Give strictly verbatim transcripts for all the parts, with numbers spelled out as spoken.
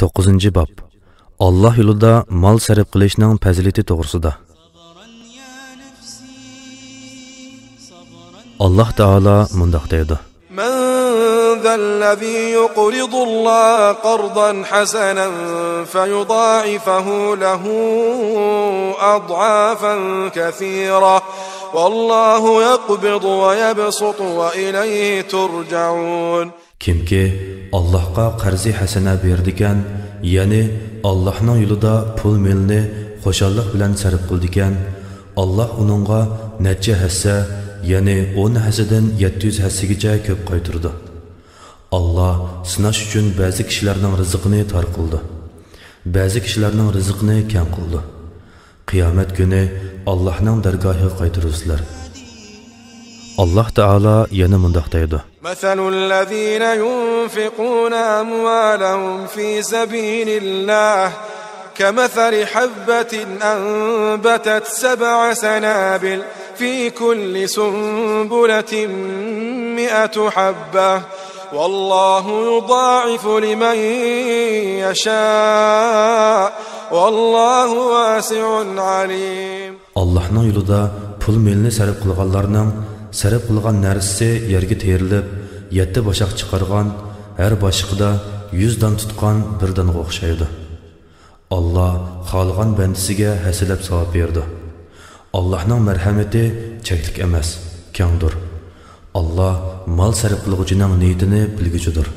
توققۇزىنچى باب. ئاللاھ يولىدا مال سەرپ قىلىشنىڭ پەزىلىتى توغرىسىدا. ئاللاھ تائالا مۇنداق دەيدۇ. من ذا الذي يقرض الله قرضا حسنا فيضاعفه له أضعافا كثيرة والله يقبض ويبسط وإليه ترجعون. كىمكى ئاللاھقا قەرزى ھەسەنە بېرىدىكەن، يەنى ئاللاھنىڭ يولىدا پۇل مېلىنى خۇشاللىق بىلەن سەرپ قىلىدىكەن، ئاللاھ ئۇنىڭغا نەچچە ھەسسە، يەنى ئون ھەسسىدىن يەتتە يۈز ھەسسىگىچە كۆپ قايتۇرىدۇ. ئاللاھ سىناش ئۈچۈن بەزى كىشىلەرنىڭ رىزقىنى تار قىلىدۇ، بەزى كىشىلەرنىڭ رىزقىنى كەڭ قىلىدۇ. قىيامەت كۈنى ئاللاھنىڭ دەرگاھىغا قايتۇرۇلىسىلەر. ئاللاھ تائالا يەنە مۇنداق دەيدۇ. مثل الذين ينفقون أموالهم في سبيل الله كمثل حبة أنبتت سبع سنابل في كل سنبلة مئة حبة والله يضاعف لمن يشاء والله واسع عليم. ئاللاھنىڭ يولىدا پۇل مېلىنى سەرپ قىلغانلارنىڭ سەرپ قىلغان نەرسىسى يەرگە تېرىلىپ، يەتتە باشاق چىقارغان، ھەر باشىقىدا يۈز دان تۇتقان بىر دانغا ئوخشايدۇ. ئاللاھ خالىغان بەندىسىگە ھەسسىلەپ ساۋاب بېرىدۇ. ئاللاھنىڭ مەرھەمىتى چەكلىك ئەمەس، كەڭدۇر. ئاللاھ مال سەرپ قىلغۇچىنىڭ نىيىتىنى بىلگۈچىدۇر.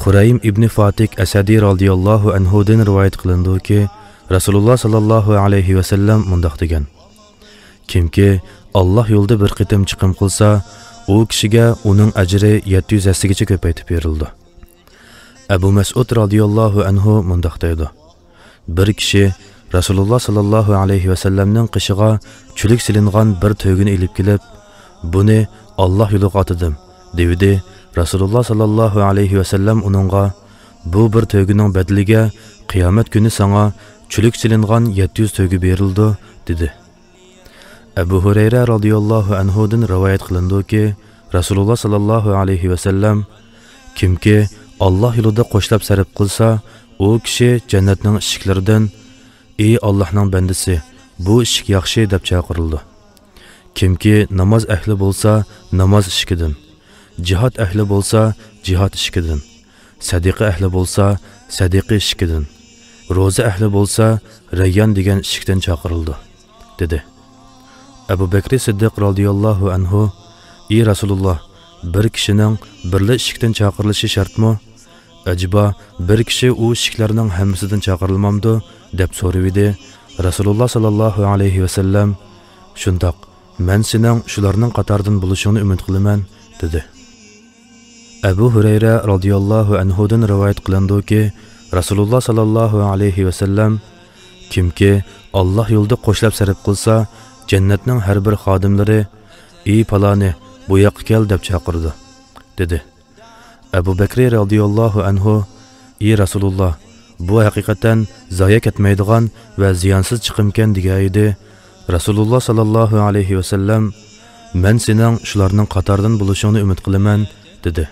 خۇرەيم ئىبنى فاتىك ئەسەدى رازىياللاھۇ ئەنھۇدىن رىۋايەت قىلىنىدۇكى، رەسۇلۇللاھ ساللاللاھۇ ئەلەيھى ۋەسەللەم مۇنداق دېگەن: كىمكى ئاللاھ يولىدا بىر قېتىم چىقىم قىلسا، ئۇ كىشىگە ئۇنىڭ ئەجرى يەتتە يۈز ھەسسىگىچە كۆپەيتىپ بېرىلىدۇ. ئەبۇ مەسئۇد رازىياللاھۇ ئەنھۇ مۇنداق دەيدۇ: بىر كىشى رەسۇلۇللاھ ساللاللاھۇ ئەلەيھى ۋەسەللەمنىڭ قېشىغا چۈلۈك سېلىنغان بىر تۆگىنى ئېلىپ كېلىپ، بۇنى ئاللاھ يولىغا ئاتىدىم، دېۋىدى. رەسۇلۇللاھ ساللاللاھۇ ئەلەيھى ۋەسەللەم ئۇنىڭغا، بۇ بىر تۆگىنىڭ بەدىلىگە قىيامەت كۈنى ساڭا چۈلۈك سېلىنغان يەتتە يۈز تۆگە بېرىلىدۇ، دېدى. ئەبۇ ھۇرەيرە رازىياللاھۇ ئەنھۇدىن رىۋايەت قىلىنىدۇكى، رەسۇلۇللاھ ساللاللاھۇ ئەلەيھى ۋەسەللەم، كىمكى ئاللاھ يولىدا قوشلاپ سەرپ قىلسا، ئۇ كىشى جەننەتنىڭ ئىشىكلىرىدىن، ئى ئاللاھنىڭ بەندىسى، بۇ ئىشىك ياخشى، دەپ چاقىرىلىدۇ. كىمكى ناماز ئەھلى بولسا، ناماز ئىشىكىدىن، جىھاد ئەھلى بولسا، جىھاد ئىشىكىدىن، سەدىقە ئەھلى بولسا، سەدىقە ئىشىكىدىن، روزا ئەھلى بولسا، رەييان دېگەن ئىشىكتىن چاقىرىلىدۇ، دېدى. ئەبۇ بەكرى سىددىق رازىياللاھۇ ئەنھۇ، ئى رەسۇلۇللاھ، بىر كىشىنىڭ بىرلا ئىشىكتىن چاقىرىلىشى شەرتمۇ؟ ئەجەبا، بىر كىشى ئۇ ئىشىكلەرنىڭ ھەممىسىدىن چاقىرىلمامدۇ؟ دەپ سورىۋىدى. رەسۇلۇللاھ ساللاللاھۇ ئەلەيھى ۋەسەللەم، شۇنداق، مەن سېنىڭ شۇلارنىڭ قاتارىدىن بولۇشۇڭنى ئۈمىد قىلىمەن، دېدى. ئەبۇ ھۇرەيرە رازىياللاھۇ ئەنھۇدىن رىۋايەت قىلىنىدۇكى، رەسۇلۇللاھ ساللاللاھۇ ئەلەيھى ۋەسەللەم، كىمكى ئاللاھ يولىدا قوشلاپ سەرپ قىلسا، جەننەتنىڭ ھەر بىر خادىملىرى، ئى پالانى، بۇ ياققا كەل، دەپ چاقىرىدۇ، دېدى. ئەبۇ بەكرى رازىياللاھۇ ئەنھۇ، ئى رەسۇلۇللاھ، بۇ ھەقىقەتەن زايە كەتمەيدىغان ۋە زىيانسىز چىقىمكەن، دېگەنىدى. رەسۇلۇللاھ ساللاللاھۇ ئەلەيھى ۋەسەللەم، مەن سېنىڭ شۇلارنىڭ قاتارىدىن بولۇشۇڭنى ئۈمىد قىلىمەن، دېدى.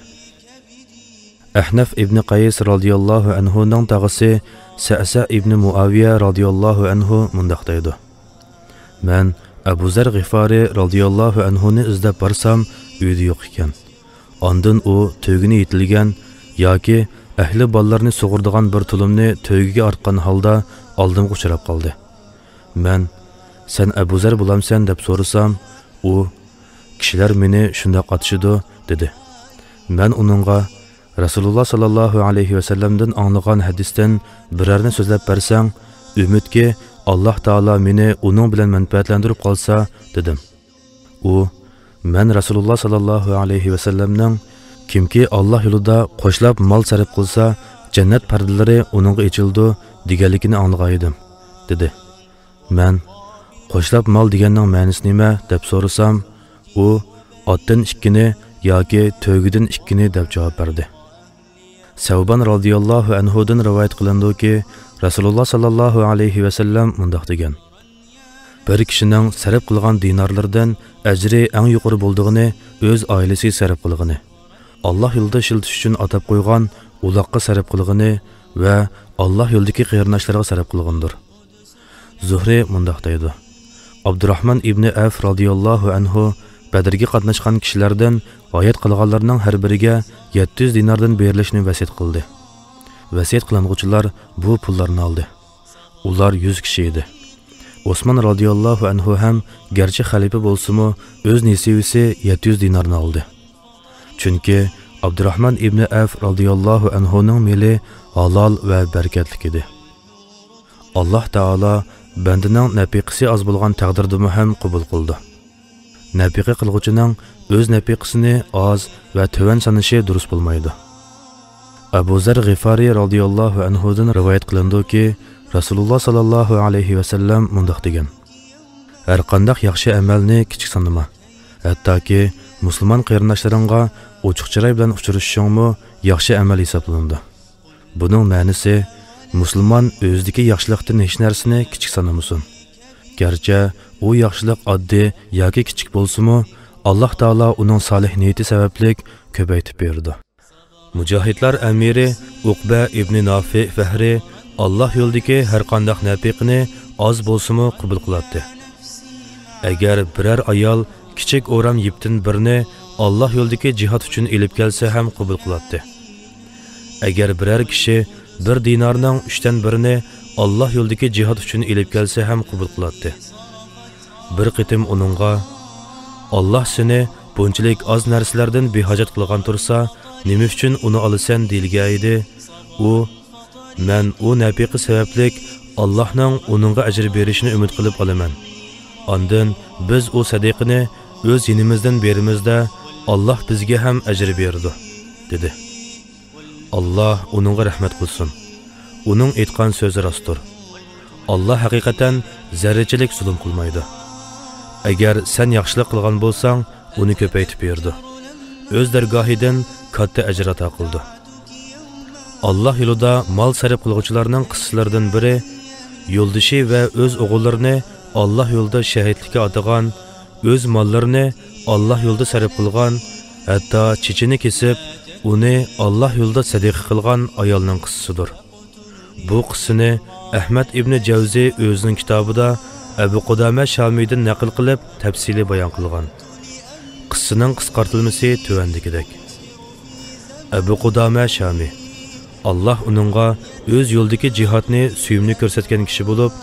ئەھنەف ئىبنى قەيس رازىياللاھۇ ئەنھۇنىڭ تاغىسى سەئسە ئىبنى مۇئاۋىيە رازىياللاھۇ ئەنھۇ مۇنداق دەيدۇ: مەن ئەبۇ زەر غىفارى رازىياللاھۇ ئەنھۇنى ئىزدەپ بارسام، ئۆيدە يوق ئىكەن. ئاندىن ئۇ تۆگىنى يېتىلگەن ياكى ئەھلى بالىلارنى سۇغۇرىدىغان بىر تۇلۇمنى تۆگىگە ئارتقان ھالدا ئالدىمغا ئۇچراپ قالدى. مەن، سەن ئەبۇ زەر بولامسەن؟ دەپ سورىسام، ئۇ، كىشىلەر مېنى شۇنداق ئاتىشىدۇ، دېدى. مەن ئۇنىڭغا، رەسۇلۇللاھ ساللاللاھۇ ئەلەيھى ۋەسەللەمدىن ئاڭلىغان ھەدىستىن بىرەرنى سۆزلەپ بەرسەڭ، ئۈمىدكى، ئاللاھ تائالا مېنى ئۇنىڭ بىلەن مەنپەئەتلەندۈرۈپ قالسا، دېدىم. ئۇ، مەن رەسۇلۇللاھ ساللاللاھۇ ئەلەيھى ۋەسەللەمنىڭ، كىمكى ئاللاھ يولىدا قوشلاپ مال سەرپ قىلسا، جەننەت پەردىلىرى ئۇنىڭغا ئېچىلىدۇ، دېگەنلىكىنى ئاڭلىغانىدىم، دېدى. مەن، قوشلاپ مال دېگەننىڭ مەنىسى نېمە؟ دەپ سورىسام، ئۇ، ئاتتىن ئىككىنى ياكى تۆگىدىن ئىككىنى، دەپ جاۋاب بەردى. سەۋبان رازىياللاھۇ ئەنھۇدىن رىۋايەت قىلىنىدۇكى، رەسۇلۇللاھ ساللاللاھۇ ئەلەيھى ۋەسەللەم مۇنداق دېگەن: بىر كىشىنىڭ سەرپ قىلغان دىنارلىرىدىن ئەجرى ئەڭ يۇقىرى بولىدىغىنى ئۆز ئائىلىسىگە سەرپ قىلغىنى، ئاللاھ يولىدا ئىشلىتىش ئۈچۈن ئاتاپ قويغان ئۇلاققا سەرپ قىلغىنى ۋە ئاللاھ يولىدىكى قېرىنداشلىرىغا سەرپ قىلغىنىدۇر. زۇھرى مۇنداق دەيدۇ: ئابدۇراھمان ئىبنى ئەۋف رازىياللاھۇ ئەنھۇ بەدرگە قاتناشقان كىشىلەردىن ھايات قالغانلارنىڭ ھەر بىرىگە يەتتە يۈز دىناردىن بېرىلىشنى ۋەسىيەت قىلدى. ۋەسىيەت قىلىنغۇچىلار بۇ پۇللارنى ئالدى. ئۇلار يۈز كىشى ئىدى. ئوسمان رازىياللاھۇ ئەنھۇ ھەم گەرچە خەلىپە بولسىمۇ، ئۆز نېسىۋىسى يەتتە يۈز دىنارنى ئالدى. چۈنكى ئابدۇراھمان ئىبنى ئەۋف رازىياللاھۇ ئەنھۇنىڭ مېلى ھالال ۋە بەرىكەتلىك ئىدى. ئاللاھ تائالا بەندىنىڭ نەپىقىسى ئاز بولغان تەقدىردىمۇ ھەم قوبۇل قىلىدۇ. نەپىقە قىلغۇچىنىڭ ئۆز نەپىقىسىنى ئاز ۋە تۆۋەن سانىشى دۇرۇس بولمايدۇ. ئەبۇ زەر غىفارىي رازىياللاھۇ ئەنھۇدىن رىۋايەت قىلىنىدۇكى، رەسۇلۇللاھ ساللاللاھۇ ئەلەيھى ۋەسەللەم مۇنداق دېگەن: ھەرقانداق ياخشى ئەمەلنى كىچىك سانىما. ھەتتاكى مۇسۇلمان قېرىنداشلىرىڭغا ئوچۇق چىراي بىلەن ئۇچرىشىشىڭمۇ ياخشى ئەمەل ھېسابلىنىدۇ. بۇنىڭ مەنىسى، مۇسۇلمان ئۆزىدىكى ياخشىلىقتىن ھېچ نەرسىنى كىچىك سانىمىسۇن. گەرچە ئۇ ياخشىلىق ئاددىي ياكى كىچىك بولسىمۇ، ئاللاھ تائالا ئۇنىڭ سالىھ نىيىتى سەۋەبلىك كۆپەيتىپ بېرىدۇ. مۇجاھىدلار ئەمىرى ئۇقبە ئىبنى نافىئ فەھرى ئاللاھ يولىدىكى ھەرقانداق نەپىقىنى ئاز بولسىمۇ قوبۇل قىلاتتى. ئەگەر بىرەر ئايال كىچىك ئورام يىپتىن بىرنى ئاللاھ يولىدىكى جىھاد ئۈچۈن ئېلىپ كەلسە ھەم قوبۇل قىلاتتى. ئەگەر بىرەر كىشى بىر دىنارنىڭ ئۈچتىن بىرىنى ئاللاھ يولىدىكى جىھاد ئۈچۈن ئېلىپ كەلسە ھەم قوبۇل قىلاتتى. بىر قېتىم ئۇنىڭغا، «ئاللاھ سېنى بۇنچىلىك ئاز نەرسىلەردىن بىھاجەت قىلغان تۇرسا، نېمە ئۈچۈن ئۇنى ئالىسەن؟» دېيىلگەن ئىدى. ئۇ، «مەن ئۇ نەپىقە سەۋەبلىك ئاللاھنىڭ ئۇنىڭغا ئەجىر بېرىشىنى ئۈمىد قىلىپ ئالىمەن. ئاندىن بىز ئۇ سەدىقىنى ئۆز يېنىمىزدىن بېرىمىزدە، ئاللاھ بىزگە ھەم ئەجىر بېرىدۇ» دېدى. ئاللاھ ئۇنىڭغا رەھمەت قىلسۇن. ئۇنىڭ ئېيتقان سۆزى راستتۇر. ئاللاھ ھەقىقەتەن زەررىچىلىك زۇلۇم قىلمايدۇ. ئەگەر سەن ياخشىلىق قىلغان بولساڭ، ئۇنى كۆپەيتىپ بېرىدۇ. ئۆز دەرگاھىدىن كاتتا ئەجىر ئاتا قىلىدۇ. ئاللاھ يولىدا مال سەرپ قىلغۇچىلارنىڭ قىسسىلىرىدىن بىرى، يولدىشى ۋە ئۆز ئوغۇللىرىنى ئاللاھ يولىدا شەھىدلىككە ئاتىغان، ئۆز ماللىرىنى ئاللاھ يولىدا سەرپ قىلغان، ھەتتا چېچىنى كېسىپ، ئۇنى ئاللاھ يولىدا سەدىقە قىلغان ئايالنىڭ قىسسىسىدۇر. بۇ قىسسىنى ئەھمەد ئىبنى جەۋزى ئۆزىنىڭ كىتابىدا ئەبۇ قۇدامە شامىدىن نەقىل قىلىپ، تەپسىلىي بايان قىلغان. قىسسىنىڭ قىسقارتىلمىسى تۆۋەندىكىدەك. ئەبۇ قۇدامە شامى، ئاللاھ ئۇنىڭغا ئۆز يولىدىكى جىھادنى سۆيۈملۈك كۆرسەتكەن كىشى بولۇپ،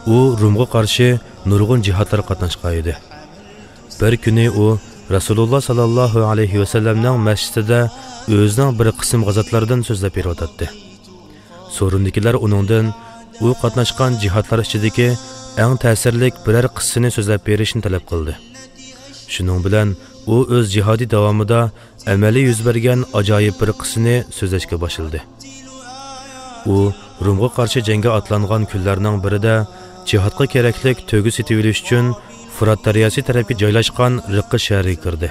ئۇ رومغا قارشى نۇرغۇن جىھادلارغا قاتناشقان ئىدى. بىر كۈنى ئۇ رەسۇلۇللاھ ساللاللاھۇ ئەلەيھى ۋەسەللەمنىڭ مەسچىتىدە ئۆزىنىڭ بىر قىسىم غازاتلىرىدىن سۆزلەپ بېرىۋاتاتتى. سورۇندىكىلەر ئۇنىڭدىن ئۇ قاتناشقان جىھادلار ئىچىدىكى ئەڭ تەسىرلىك بىرەر قىسسىنى سۆزلەپ بېرىشنى تەلەپ قىلدى. شۇنىڭ بىلەن ئۇ ئۆز جىھادى داۋامىدا ئەمەلىي يۈز بەرگەن ئاجايىپ بىر قىسسىنى سۆزلەشكە باشلىدى. ئۇ رومغا قارشى جەڭگە ئاتلانغان كۈنلەرنىڭ بىرىدە جىھادقا كېرەكلىك تۆگە سېتىۋېلىش ئۈچۈن فۇرات دەرياسى تەرەپكە جايلاشقان رىققە شەھىرىگە كىردى.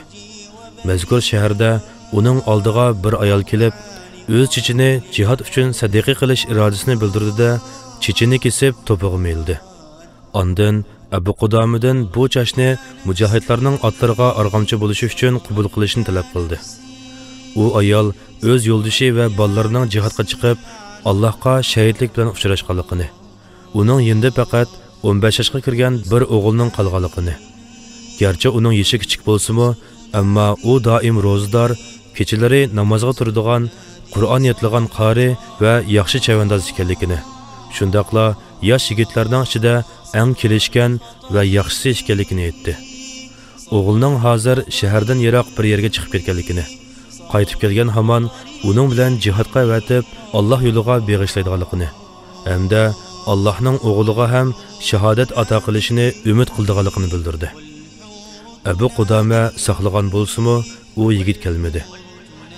مەزكۇر شەھەردە ئۇنىڭ ئالدىغا بىر ئايال كېلىپ، ئۆز چېچىنى جىھاد ئۈچۈن سەدىقە قىلىش ئىرادىسىنى بىلدۈردى-دە، چېچىنى كېسىپ توپىغا مىلىدى. ئاندىن ئەبۇ قۇدامىدىن بۇ چاچنى مۇجاھىدلارنىڭ ئاتلىرىغا ئارغامچا بولۇشى ئۈچۈن قوبۇل قىلىشنى تەلەپ قىلدى. ئۇ ئايال ئۆز يولدىشى ۋە بالىلىرىنىڭ جىھادقا چىقىپ، ئاللاھقا شەھىدلىك بىلەن ئۇچراشقانلىقىنى، ئۇنىڭ يېنىدا پەقەت ئون بەش ياشقا كىرگەن بىر ئوغلىنىڭ قالغانلىقىنى، گەرچە ئۇنىڭ يېشى كىچىك بولسىمۇ، ئەمما ئۇ دائىم روزىدار، كېچىلىرى نامازغا تۇرىدىغان، قۇرئان يادلىغان قارى ۋە ياخشى چەۋەنداز ئىكەنلىكىنى، شۇنداقلا ياش يىگىتلەرنىڭ ئىچىدە ئەڭ كېلىشكەن ۋە ياخشىسى ئىكەنلىكىنى ئېيتتى. ئوغلىنىڭ ھازىر شەھەردىن يىراق بىر يەرگە چىقىپ كەتكەنلىكىنى، قايتىپ كەلگەن ھامان ئۇنىڭ بىلەن جىھادقا ئەۋەتىپ، ئاللاھ يولىغا بېغىشلايدىغانلىقىنى ھەمدە ئاللاھنىڭ ئوغلىغا ھەم شاھادەت ئاتا قىلىشىنى ئۈمىد قىلىدىغانلىقىنى بىلدۈردى. ئەبۇ قۇدامە ساقلىغان بولسىمۇ، ئۇ يىگىت كەلمىدى.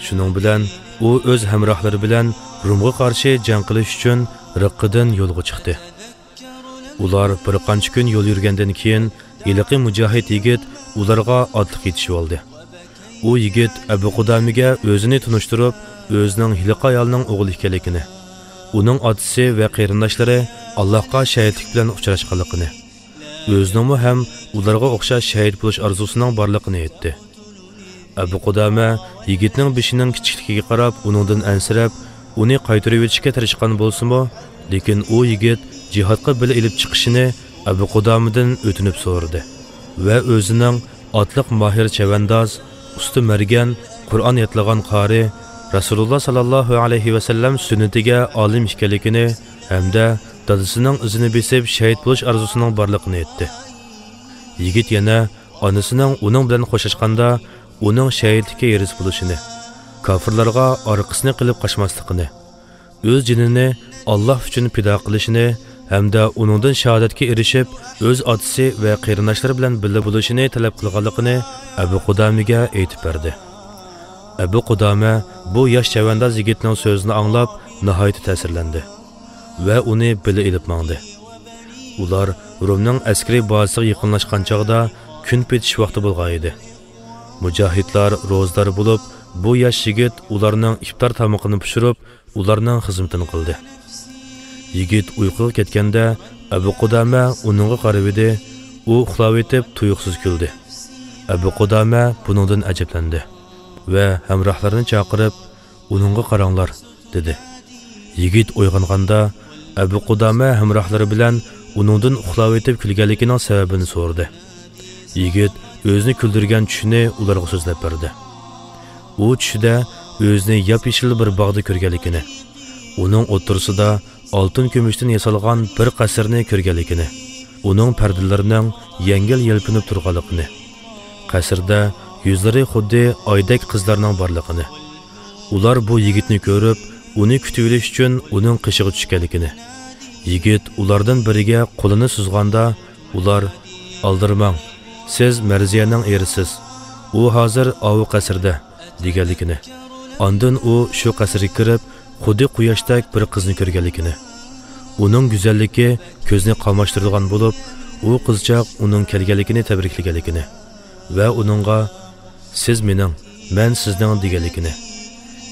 شۇنىڭ بىلەن ئۇ ئۆز ھەمراھلىرى بىلەن رومغا قارشى جەڭ قىلىش ئۈچۈن رىققىدىن يولغا چىقتى. ئۇلار بىر قانچە كۈن يول يۈرگەندىن كېيىن، ھېلىقى مۇجاھىد يىگىت ئۇلارغا ئاتلىق يېتىشىۋالدى. ئۇ يىگىت ئەبۇ قۇدامىگە ئۆزىنى تونۇشتۇرۇپ، ئۆزىنىڭ ھېلىقى ئايالنىڭ ئوغلى ئىكەنلىكىنى، ئۇنىڭ ئاتىسى ۋە قېرىنداشلىرى ئاللاھقا شەھىدلىك بىلەن ئۇچراشقانلىقىنى، ئۆزىنىڭمۇ ھەم ئۇلارغا ئوخشاش شەھىت بولۇش ئارزۇسىنىڭ بارلىقىنى ئېيتتى. ئەبۇ قۇدامە يىگىتنىڭ بېشىنىڭ كىچىكلىكىگە قاراپ ئۇنىڭدىن ئەنسىرەپ، ئۇنى قايتۇرۇۋېتىشكە تىرىشقان بولسىمۇ، لېكىن ئۇ يىگىت جىھادقا بىللە ئېلىپ چىقىشىنى ئەبۇ قۇدامىدىن ئۆتۈنۈپ سورىدى ۋە ئۆزىنىڭ ئاتلىق ماھىر چەۋەنداز، ئۇستا مەرگەن، قۇرئان يادلىغان قارى، رەسۇلۇللا ساللاللاھۇ ئەلەيھى ۋەسەللەم سۈننىتىگە ئالىم ئىكەنلىكىنى ھەمدە دادىسىنىڭ ئىزىنى بېسىپ شېھىت بولۇش ئارزۇسىنىڭ بارلىقىنى ئېيتتى. يىگىت يەنە ئانىسىنىڭ ئۇنىڭ بىلەن خوشلاشقاندا ئۇنىڭ شېھىتلىككە ھېرىس بولۇشىنى، كاپىرلارغا ئارقىسىنى قىلىپ قاچماسلىقىنى، ئۆز جېنىنى ئاللاھ ئۈچۈن پىدا قىلىشىنى ھەمدە ئۇنىڭدىن شاھادەتكە ئېرىشىپ، ئۆز ئاتىسى ۋە قېرىنداشلىرى بىلەن بىللە بولۇشىنى تەلەپ قىلغانلىقىنى ئەبۇ قۇدامىگە ئېيتىپ بەردى. ئەبۇ قۇدامە بۇ ياش چەۋەنداز يىگىتنىڭ سۆزىنى ئاڭلاپ، ناھايىتى تەسىرلەندى ۋە ئۇنى بىللە ئېلىپ ماڭدى. ئۇلار رومنىڭ ئەسكىرىي بازىسىغا يېقىنلاشقان چاغدا كۈن پېتىش ۋاقتى بولغان ئىدى. مۇجاھىدلار روزىدار بولۇپ، بۇ ياش يىگىت ئۇلارنىڭ ئىپتار تامىقىنى پىشۇرۇپ، ئۇلارنىڭ خىزمىتىنى قىلدى. يىگىت ئۇيقۇغا كەتكەندە، ئەبۇ قۇدامە ئۇنىڭغا قارىۋىدى، ئۇ ئۇخلاۋېتىپ تۇيۇقسىز كۈلدى. ئەبۇ قۇدامە بۇنىڭدىن ئەجەبلەندى ۋە ھەمراھلىرىنى چاقىرىپ، ئۇنىڭغا قاراڭلار، دېدى. يىگىت ئويغانغاندا، ئەبۇ قۇدامە ھەمراھلىرى بىلەن ئۇنىڭدىن ئۇخلاۋېتىپ كۈلگەنلىكىنىڭ سەۋەبىنى سورىدى. يىگىت ئۆزىنى كۈلدۈرگەن چۈشىنى ئۇلارغا سۆزلەپ بەردى. ئۇ چۈشىدە ئۆزىنى ياپيېشىل بىر باغدا كۆرگەنلىكىنى، ئۇنىڭ ئوتتۇرىسىدا ئالتۇن كۈمۈشتىن ياسالغان بىر قەسىرنى كۆرگەنلىكىنى، ئۇنىڭ پەردىلىرىنىڭ يەڭگىل يەلپۈنۈپ تۇرغانلىقىنى، قەسىردە يۈزلىرى خۇددى ئايدەك قىزلارنىڭ بارلىقىنى، ئۇلار بۇ يىگىتنى كۆرۈپ، ئۇنى كۈتۈۋېلىش ئۈچۈن ئۇنىڭ قېشىغا چۈشكەنلىكىنى، يىگىت ئۇلاردىن بىرىگە قولىنى سۇزغاندا، ئۇلار، ئالدىرىماڭ، سىز مەرزىيەنىڭ ئېرىسىز، ئۇ ھازىر ئاۋۇ قەسىردە، دېگەنلىكىنى، ئاندىن ئۇ شۇ قەسىرگە كىرىپ، خۇددى قۇياشتەك بىر قىزنى كۆرگەنلىكىنى، ئۇنىڭ گۈزەللىكى كۆزنى قاماشتۇرىدىغان بولۇپ، ئۇ قىزچاق ئۇنىڭ كەلگەنلىكىنى تەبرىكلىگەنلىكىنى ۋە ئۇنىڭغا، سىز مېنىڭ، مەن سىزنىڭ، دېگەنلىكىنى،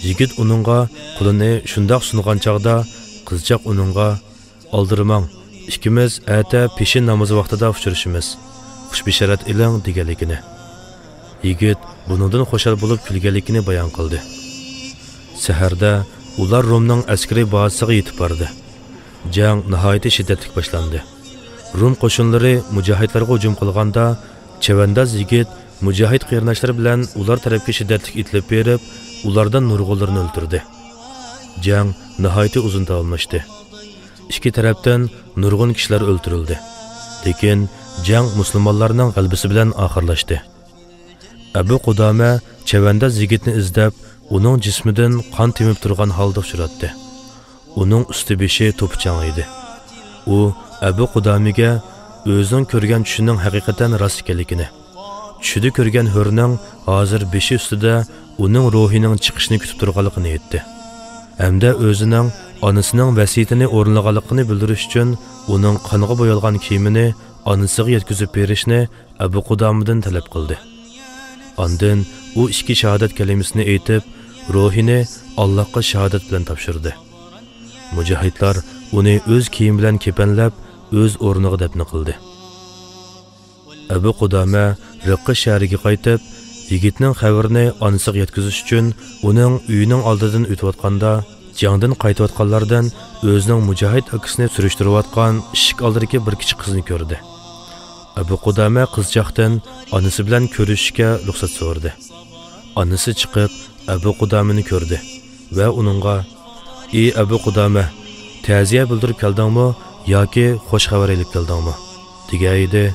يىگىت ئۇنىڭغا قولىنى شۇنداق سۇنغان چاغدا، قىزچاق ئۇنىڭغا، ئالدىرىماڭ، ئىككىمىز ئەتە پېشىن نامىزى ۋاقتىدا ئۇچرىشىمىز، خۇش بېشارەت ئېلىڭ، دېگەنلىكىنى، يىگىت بۇنىڭدىن خۇشال بولۇپ كۈلگەنلىكىنى بايان قىلدى. سەھەردە ئۇلار رومنىڭ ئەسكىرىي بازىسىغا يېتىپ باردى. جەڭ ناھايىتى شىددەتلىك باشلاندى. روم قوشۇنلىرى مۇجاھىدلارغا ھۇجۇم قىلغاندا، چەۋەنداز يىگىت مۇجاھىد قېرىنداشلىرى بىلەن ئۇلار تەرەپكە شىددەتلىك ئېتىلىپ بېرىپ، ئۇلاردىن نۇرغۇنلىرىنى ئۆلتۈردى. جەڭ ناھايىتى ئۇزۇن داۋاملاشتى. ئىككى تەرەپتىن نۇرغۇن كىشىلەر ئۆلتۈرۈلدى. لېكىن جەڭ مۇسۇلمانلارنىڭ غەلىبىسى بىلەن ئاخىرلاشتى. ئەبۇ قۇدامە چەۋەنداز يىگىتنى ئىزدەپ، ئۇنىڭ جىسمىدىن قان تېمىپ تۇرغان ھالدا ئۇچراتتى. ئۇنىڭ ئۈستى بېشى توپا-چاڭ ئىدى. ئۇ ئەبۇ قۇدامىگە ئۆزىنىڭ كۆرگەن چۈشىنىڭ ھەقىقەتەن راست ئىكەنلىكىنى، چۈشىدە كۆرگەن ھۆرنىڭ ھازىر بېشى ئۈستىدە ئۇنىڭ روھىنىڭ چىقىشىنى كۈتۈپ تۇرغانلىقىنى ئېيتتى. ھەمدە ئۆزىنىڭ ئانىسىنىڭ ۋەسىيىتىنى ئورۇنلىغانلىقىنى بىلدۈرۈش ئۈچۈن ئۇنىڭ قانغا بويالغان كىيىمىنى ئانىسىغا يەتكۈزۈپ بېرىشنى ئەبۇ قۇدامىدىن تەلەپ قىلدى. ئاندىن ئۇ ئىككى شاھادەت كەلىمىسىنى ئېيتىپ، روھىنى ئاللاھقا شاھادەت بىلەن تاپشۇردى. مۇجاھىدلار ئۇنى ئۆز كىيىمى بىلەن كېپەنلەپ، ئۆز ئورنىغا دەپنە قىلدى. ئەبۇ قۇدامە رىققە شەھىرىگە قايتىپ، يىگىتنىڭ خەۋىرىنى ئانىسىغا يەتكۈزۈش ئۈچۈن ئۇنىڭ ئۆيىنىڭ ئالدىدىن ئۆتۈۋاتقاندا، جەڭدىن قايتىۋاتقانلاردىن ئۆزىنىڭ مۇجاھىد ئاكىسىنى سۈرۈشتۈرۈۋاتقان ئىشىك ئالدىدىكى بىر كىچىك قىزنى كۆردى. ئەبۇ قۇدامە قىزچاقتىن ئانىسى بىلەن كۆرۈشۈشكە رۇخسەت سورىدى. ئانىسى چىقىپ، ئەبۇ قۇدامىنى كۆردى ۋە ئۇنىڭغا، «ئى ئەبۇ قۇدامە، تەزىيە بىلدۈرۈپ كەلدىڭمۇ ياكى خۇش خەۋەر ئېلىپ كەلدىڭمۇ؟» دېگەن ئىدى.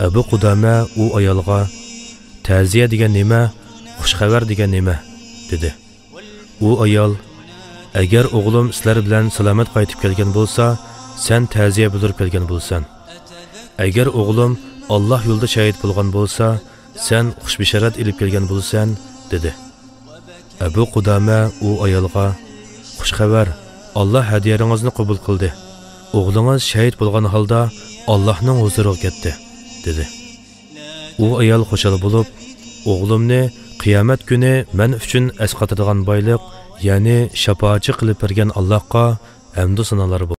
ئەبۇ قۇدامە ئۇ ئايالغا، «تەزىيە دېگەن نېمە؟ خۇش خەۋەر دېگەن نېمە؟» دېدى. ئۇ ئايال، «ئەگەر ئوغلۇم سىلەر بىلەن سالامەت قايتىپ كەلگەن بولسا، سەن تەزىيە بىلدۈرۈپ كەلگەن بولىسەن. ئەگەر ئوغلۇم ئاللاھ يولىدا شەھىت بولغان بولسا، سەن خۇش بېشارەت ئېلىپ كەلگەن بولىسەن» دېدى. ئەبۇ قۇدامە ئۇ ئايالغا، «خۇش خەۋەر، ئاللاھ ھەدىيەڭىزنى قوبۇل قىلدى. ئوغلىڭىز شەھىت بولغان ھالدا ئاللاھنىڭ ھۇزۇرىغا كەتتى» دېدى. ئۇ ئايال خۇشال بولۇپ، «ئوغلۇمنى قىيامەت كۈنى مەن ئۈچۈن ئەسقاتىدىغان بايلىق، يەنى شاپائەتچى قىلىپ بەرگەن ئاللاھقا ھەمدۇ سانالار بولسۇن.